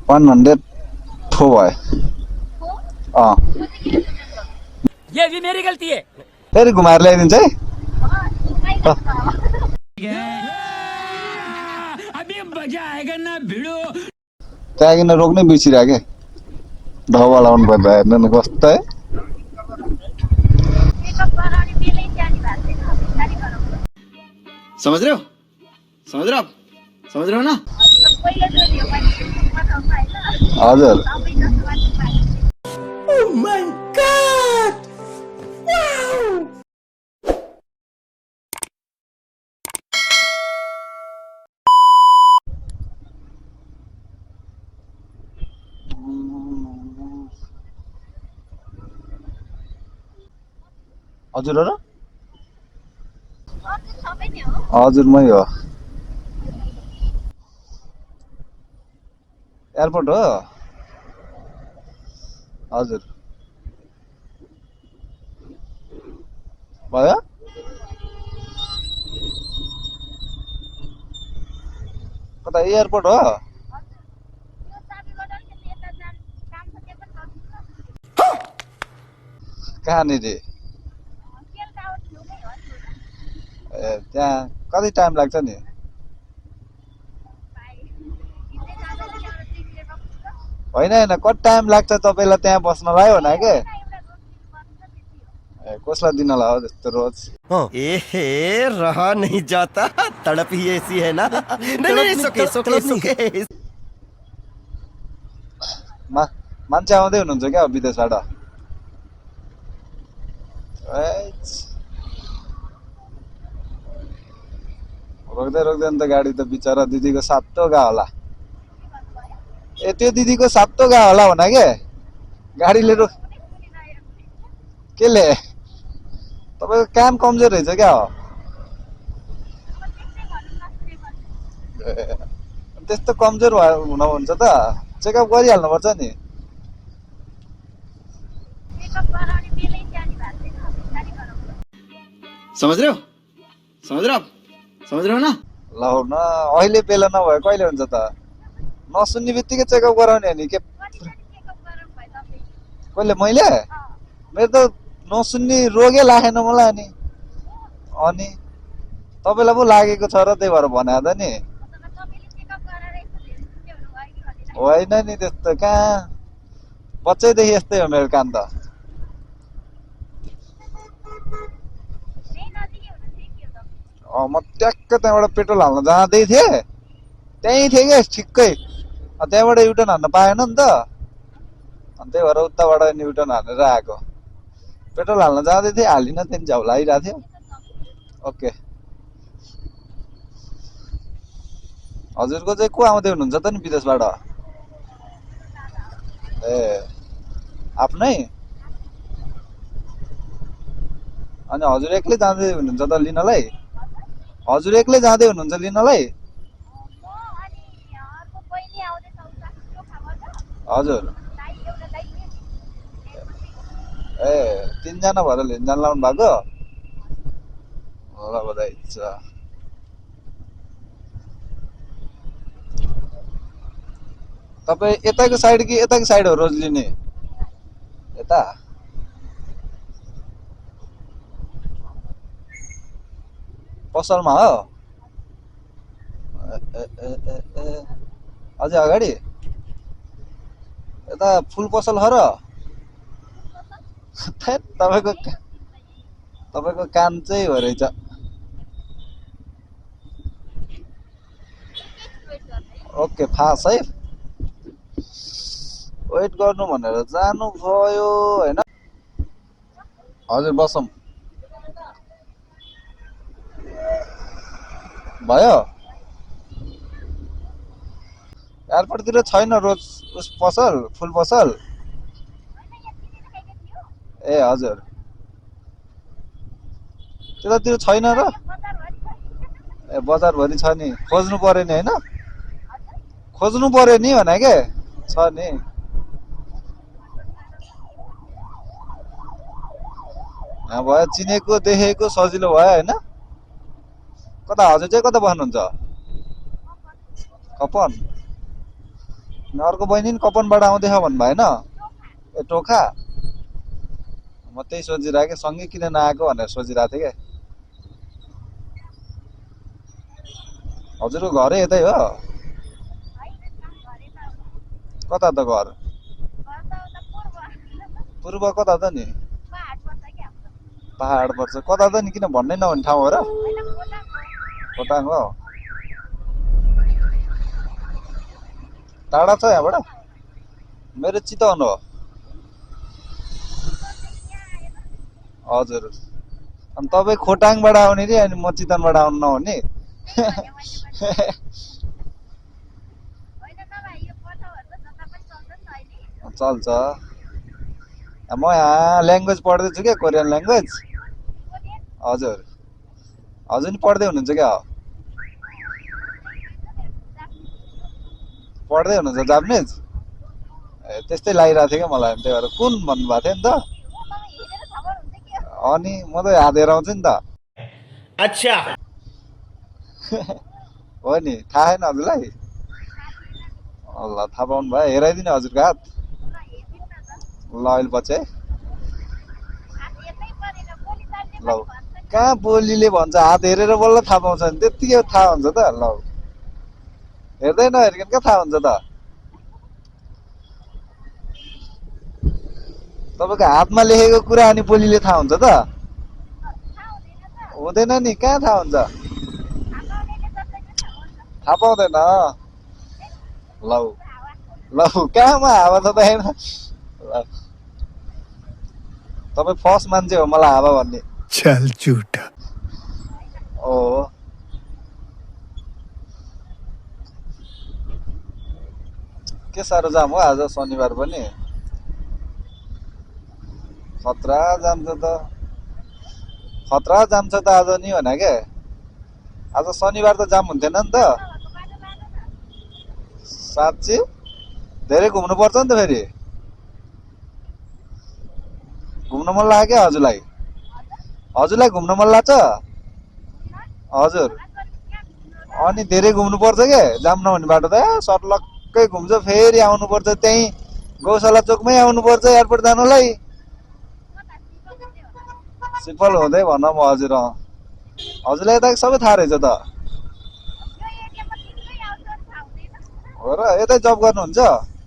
100 भयो अँ ये भी मेरी गलती है। फेरि घुमाएर ल्याइदिन्छ है अभी मजा आएगा ना भिड़ो। त्यहाँ किन रोक्नै बिर्सिरहेको के ढाबा लाउनु पर्दा हेर्नु न कस्तो है समझ रहे हो समझ रहे हो आप समझ रहे हो ना हजुर हजुर र हजुर मै हो एयरपोर्ट हो हजुर भयो कता एयरपोर्ट हो कहाँनिर ए त्यहाँ कति टाइम लाग्छ नि होइन होइन कति टाइम लाग्छ तपाईँलाई त्यहाँ बस्नलाई भने के ए कसलाई दिनलाई हो त्यस्तो रोज एहे रहा नहीं जाता तड़प ही ऐसी है ना नहीं नहीं सुके सुके सुके मान्छे आउँदै हुनुहुन्छ क्या विदेशबाट रोक्दै रोक्दैन त गाडी त बिचरा दिदीको सातो गा होला ए त्यो दिदीको सातो गा होला भन के गाडीले रोक केले तपाईँको कान कमजोर रहेछ क्या हो त्यस्तो कमजोर हुन्छ त चेकअप गरिहाल्नुपर्छ नि समझ रहे हो समझ रहे हो आप समझ रहे हो ना ल न अहिले बेला नभए कहिले हुन्छ त नसुन्ने बित्तिकै चेकअप गराउने हो नि के कहिले मैले मेरो त नसुन्ने रोगै लागेन मलाई अनि तपाईँलाई पो लागेको छ र त्यही भएर भने त नि होइन नि त्यस्तो कहाँ बच्चैदेखि यस्तै हो मेरो कान त म ट्याक्क त्यहाँबाट पेट्रोल हाल्न जाँदै थिएँ त्यहीँ थिएँ क्या ठिक्कै त्यहाँबाट युटर्न हान्न पाएन नि त अनि त्यही भएर उताबाट युटर्न हानेर आएको पेट्रोल हाल्न जाँदै थिएँ हालिन त्यहाँदेखि झ्याउला आइरहेको थियो ओके हजुरको चाहिँ को आउँदै हुनुहुन्छ त नि विदेशबाट ए आफ्नै अनि हजुर एक्लै जाँदै हुनुहुन्छ त लिनलाई हजुर एक्लै जाँदै हुनुहुन्छ लिनलाई हजुर ए 3 जना भएर लिन जान लाउनु भएको होला बधाई छ तपाईँ यताको साइड कि यताको साइड हो रोज लिने यता पसलमा हो अझै अगाडि यता फुल पसल हो र तपाईँको कान चाहिँ हो रहेछ ओके फास है वेट गर्नु भनेर जानु भयो हैन हजुर बसौँ भयो एयरपोर्टतिर छैन रोज उस पसल फुल पसल ए हजुर त्यतातिर छैन र ए बजारभरि छ नि खोज्नु पर्यो नि हैन खोज्नु पर्यो नि भने के छ नि भयो चिनेको देखेको सजिलो भयो हैन कता हजुर चाहिँ कता बस्नुहुन्छ कपन अर्को बहिनी नि कपनबाट आउँदै छ भन्नु भएन ए टोखा म त्यही सोचिरहेको कि सँगै किन नआएको भनेर सोचिरहेको थिएँ क्या हजुरको घरै यतै हो कता त घर पूर्व कता त नि पहाड पर्छ कता त नि किन भन्नै नहुने ठाउँ हो र खोटाङ हो टाढा छ यहाँबाट मेरो चितवन हो हजुर अनि तपाईँ खोटाङबाट आउने रे अनि म चितवनबाट आउनु नहुने चल्छ म यहाँ ल्याङ्ग्वेज पढ्दैछु क्या कोरियन ल्याङ्ग्वेज हजुर हजुर नि पढ्दै हुनुहुन्छ क्या पढ्दै हुनुहुन्छ जापानिज ए त्यस्तै लागिरहेको थियो क्या मलाई त्यही भएर कुन भन्नुभएको थियो नि त अनि म त याद हेर आउँछु नि त अच्छा हो नि थाहा छैन हजुरलाई ल थाहा पाउनु भयो हेराइदिनु हजुरको हात ल अहिले पछि है ल कहाँ बोलीले भन्छ हात हेरेर बल्ल थाहा पाउँछ नि त्यत्तिकै थाहा हुन्छ त ल हेर्दै नहेरिकन कहाँ थाहा हुन्छ त तपाईँको हातमा लेखेको कुरा अनि बोलीले थाहा हुन्छ त हुँदैन नि कहाँ थाहा हुन्छ थाहा पाउँदैन लौ लौ कहाँमा हावा त होइन तपाईँ फर्स्ट मान्छे हो मलाई हावा भन्ने चल झूठा ओ के साह्रो जाम हो आज शनिबार पनि खतरा जाम छ त खतरा जाम छ त आज नि भने क्या आज शनिबार त जाम हुन्थेन नि त साँच्ची धेरै घुम्नु पर्छ नि त फेरि घुम्न मन लाग्यो क्या हजुरलाई हजुरलाई घुम्न मन लाग्छ हजुर अनि धेरै घुम्नु पर्छ क्या जाम नहुने बाटो त सर्लक्कै घुम्छ फेरि आउनुपर्छ त्यहीँ गौशाला चोकमै आउनुपर्छ एयरपोर्ट जानुलाई सिम्पल हुँदै भन म हजुर हजुरलाई यता सबै थाहा रहेछ त हो र यतै जब गर्नुहुन्छ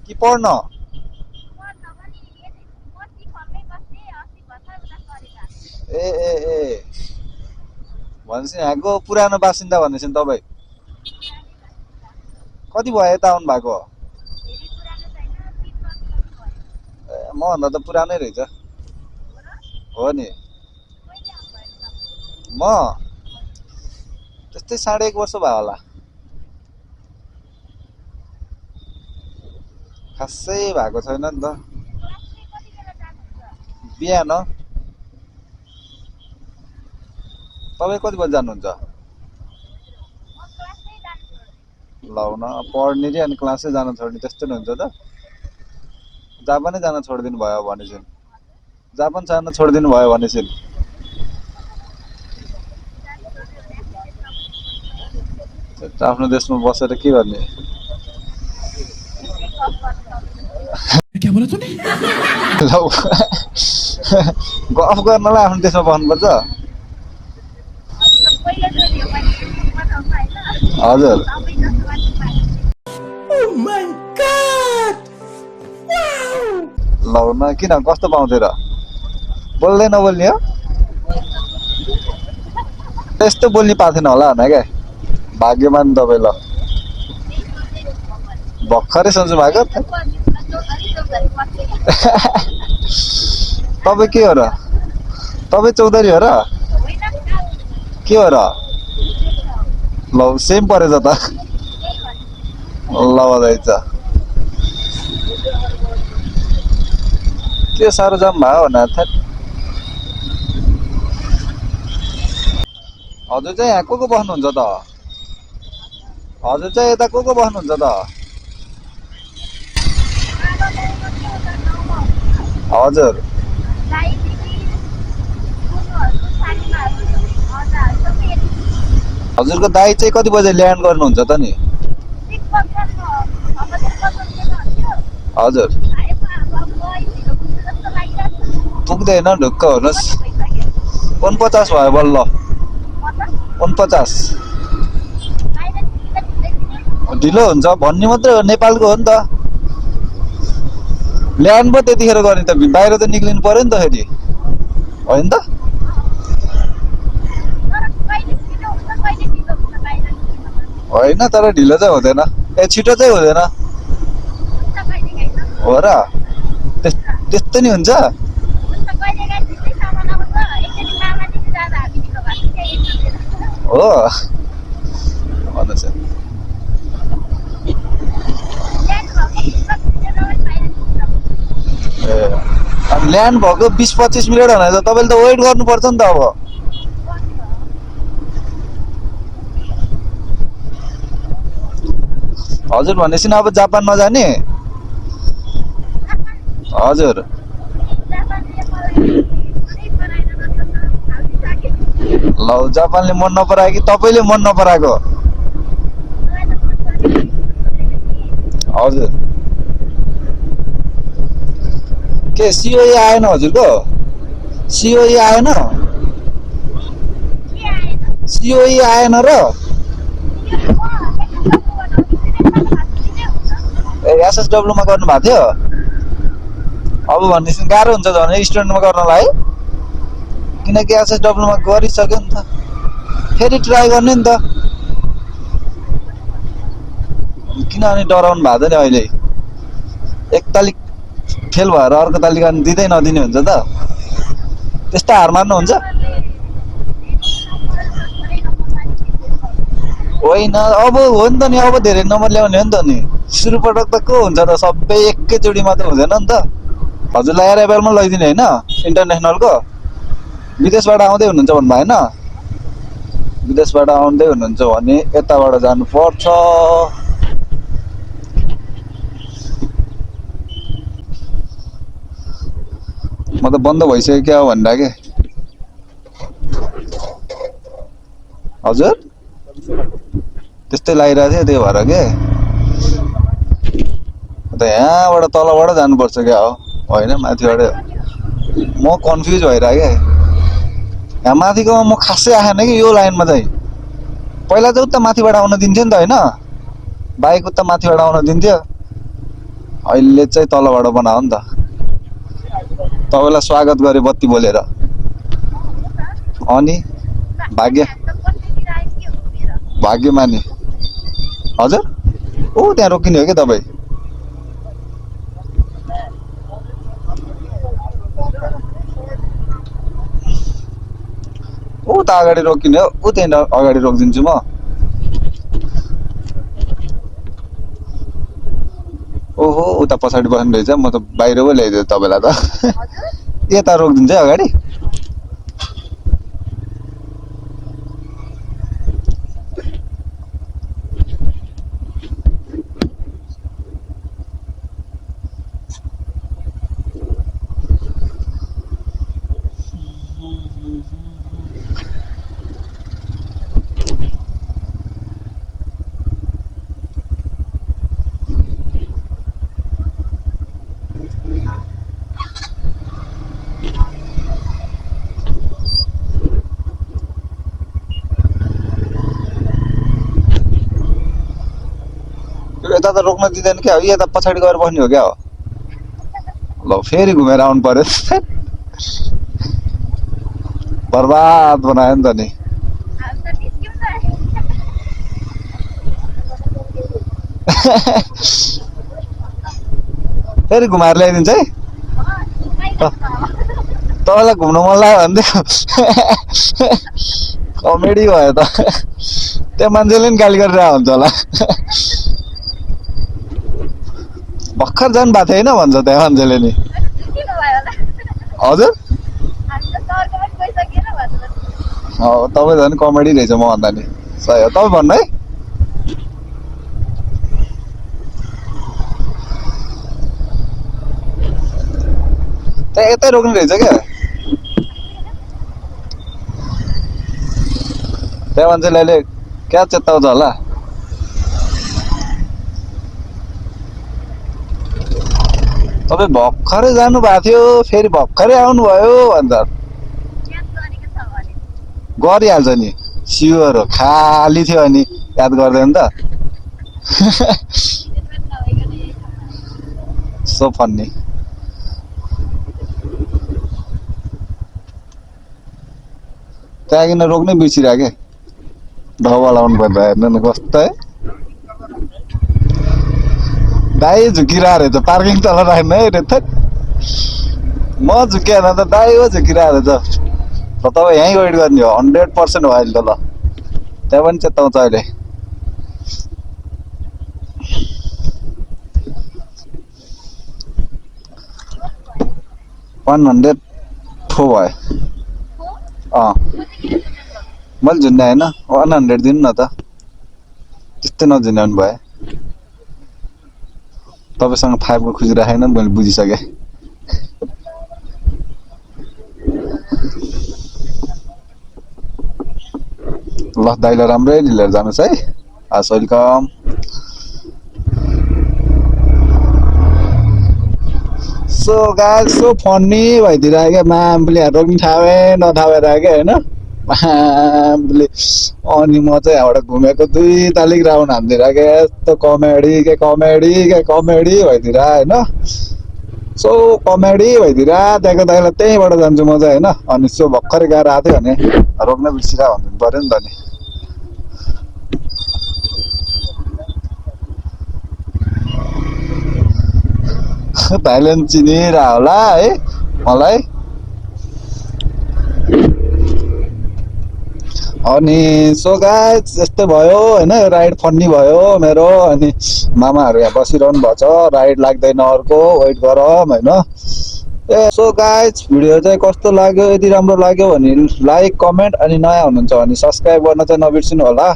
कि पढ्न ए ए ए भनेपछि यहाँको पुरानो बासिन्दा भनेपछि तपाईँ कति भयो यता आउनु भएको ए मभन्दा त पुरानै रहेछ हो नि म त्यस्तै 1.5 वर्ष भयो होला खासै भएको छैन नि त बिहान तपाईँ कति बजी जानुहुन्छ लाउन पढ्ने रे अनि क्लासै जान छोड्ने त्यस्तो नि हुन्छ त जापानै जान छोडिदिनु भयो भनेपछि जापान जान छोडिदिनु भयो भनेपछि आफ्नो देशमा बसेर के गर्ने क्या बोला तूने लौ गफ गर्नलाई आफ्नो देशमा बस्नुपर्छ हजुर लौ न किन कस्तो पाउँथ्यो र बोल्दै नबोल्ने हो त्यस्तो बोल्ने पाएको थिएन होला होइन क्या भाग्यमान तपाईँ ल भर्खरै सोच्नु भएको तपाईँ के हो र तपाईँ चौधरी हो र के हो र ल सेम परेछ त ल बधाई छ के साह्रो जाम भयो भने हजुर चाहिँ यहाँ को बस्नुहुन्छ त हजुर चाहिँ यता को बस्नुहुन्छ त हजुर हजुरको दाइ चाहिँ कति बजे ल्यान्ड गर्नुहुन्छ त नि हजुर पुग्दैन ढुक्क हुनुहोस् 49 भयो बल्ल 49 ढिलो हुन्छ भन्ने मात्रै हो नेपालको हो नि त ल्यान्ड पो त्यतिखेर गर्ने त बाहिर त निक्लिनु पर्यो नि त फेरि होइन त होइन तर ढिलो चाहिँ हुँदैन छिटो चाहिँ हुँदैन हो र त्यस्तो नि हुन्छ हो भन्नुहोस् ए अनि ल्यान्ड भएको 20-25 मिनट भने त तपाईँले त वेट गर्नुपर्छ नि त अब हजुर भनेपछि अब जापान नजाने हजुर ल जापानले मन नपरायो कि तपाईँले मन नपराएको हजुर के सिओई आएन हजुरको सिओई आएन सिओई आएन र ए एसएसडब्ल्यूमा गर्नु भएको थियो अब भनेपछि गाह्रो हुन्छ झन् स्टुडेन्टमा गर्नलाई किनकि एसएसडब्ल्यूमा गरिसक्यो नि त फेरि ट्राई गर्ने नि त किनभने डराउनु भएको छ नि अहिले एक तालिक फेल भएर अर्को तालिक दिँदै नदिने हुन्छ त त्यस्तो हार मान्नुहुन्छ होइन अब हो नि त नि अब धेरै नम्बर ल्याउने हो नि त नि सुरु पटक त को हुन्छ त सबै एकैचोटि मात्र हुँदैन नि त हजुरलाई एराइभलमा लैदिने होइन इन्टरनेसनलको विदेशबाट आउँदै हुनुहुन्छ भन्नु भएन विदेशबाट आउँदै हुनुहुन्छ भने यताबाट जानुपर्छ म त बन्द भइसक्यो क्या भन्दा के हजुर त्यस्तै लागिरहेको थियो त्यही भएर के त यहाँबाट तलबाट जानुपर्छ क्या हो होइन माथिबाट म कन्फ्युज भइरहेको यहाँ माथिको म खासै आएन कि यो लाइनमा चाहिँ पहिला चाहिँ उता माथिबाट आउन दिन्थ्यो नि त होइन बाइक उता माथिबाट आउन दिन्थ्यो अहिले चाहिँ तलबाट बनायो नि त तपाईँलाई स्वागत गरे बत्ती बोलेर अनि भाग्यमानी हजुर ओ त्यहाँ रोकिने हो क्या तपाईँ उता अगाडि रोकिने हो ऊ त्यही अगाडि रोकिदिन्छु म ओहो उता पछाडि बस्नु रहेछ म त बाहिर पो ल्याइदिएँ तपाईँलाई त यता रोकिदिन्छ है अगाडि यता त रोक्न दिँदैन क्या यता पछाडि गएर बस्ने हो क्या हो ल फेरि घुमेर आउनु पर्यो बर्बाद बनायो नि त नि फेरि घुमाएर ल्याइदिन्छ है तपाईँलाई घुम्नु मन लाग्यो भनेदेखि कमेडी भयो त त्यो मान्छेले नि गाली गरिरहेको हुन्छ होला भर्खर जानु भएको थियो होइन भन्छ त्यहाँ मान्छेले नि हजुर तपाईँ झन् कमेडी रहेछ म भन्दा नि सही हो तपाईँ भन्नु है त्यहाँ यतै रोक्ने रहेछ क्या त्यहाँ मान्छेले अहिले क्या चेताउँछ होला तपाईँ भर्खरै जानु भएको थियो फेरि भर्खरै आउनुभयो अन्त गरिहाल्छ नि स्योर हो खाली थियो अनि याद गर्दैन त सो फन्नी त्यहाँ किन रोक्नै बिर्सिरहेको ढबल आउनु पर्दा हेर्नु न कस्तो है दाइ झुकिरहेको रहेछ पार्किङ तल राख्नु है रे म झुकिएन त दाइ हो झुकिरहेको रहेछ र तपाईँ यहीँ वेट गर्ने हो 100% हो अहिले त ल त्यहाँ पनि चेताउँछ अहिले 100 ठो भयो मैले झुन्ड्याएँ होइन 100 दिनु न त त्यस्तै नझुन्ड्याउनु भयो तपाईँसँग 5 को खुजिराखेन मैले बुझिसकेँ ल दाइलाई राम्रै लिएर जानुहोस् है हस् welcome so guys so funny भइदिरहेको मामले रोक्ने ठाउँ नठाएर क्या होइन मामले अनि म चाहिँ यहाँबाट घुमेको 2 तालिक राउन्ड हानिदिरहेको यस्तो कमेडी के कमेडी भइदिएर होइन सो कमेडी भइदिएर त्यहाँको दाइलाई त्यहीँबाट जान्छु म चाहिँ होइन अनि सो भर्खरै गएर आएको थियो भने रोक्न बिर्सिरहेको भनिदिनु पऱ्यो नि त नि भाइले चिनिरह होला है मलाई अनि सो गाइस यस्तै भयो होइन राइड फन्नी भयो मेरो अनि मामाहरू यहाँ बसिरहनु भएको छ राइड लाग्दैन अर्को वेट गरौँ होइन ए सो गाइस भिडियो चाहिँ कस्तो लाग्यो यदि राम्रो लाग्यो भने लाइक कमेन्ट अनि नयाँ हुनुहुन्छ भने सब्सक्राइब गर्न चाहिँ नबिर्सिनु होला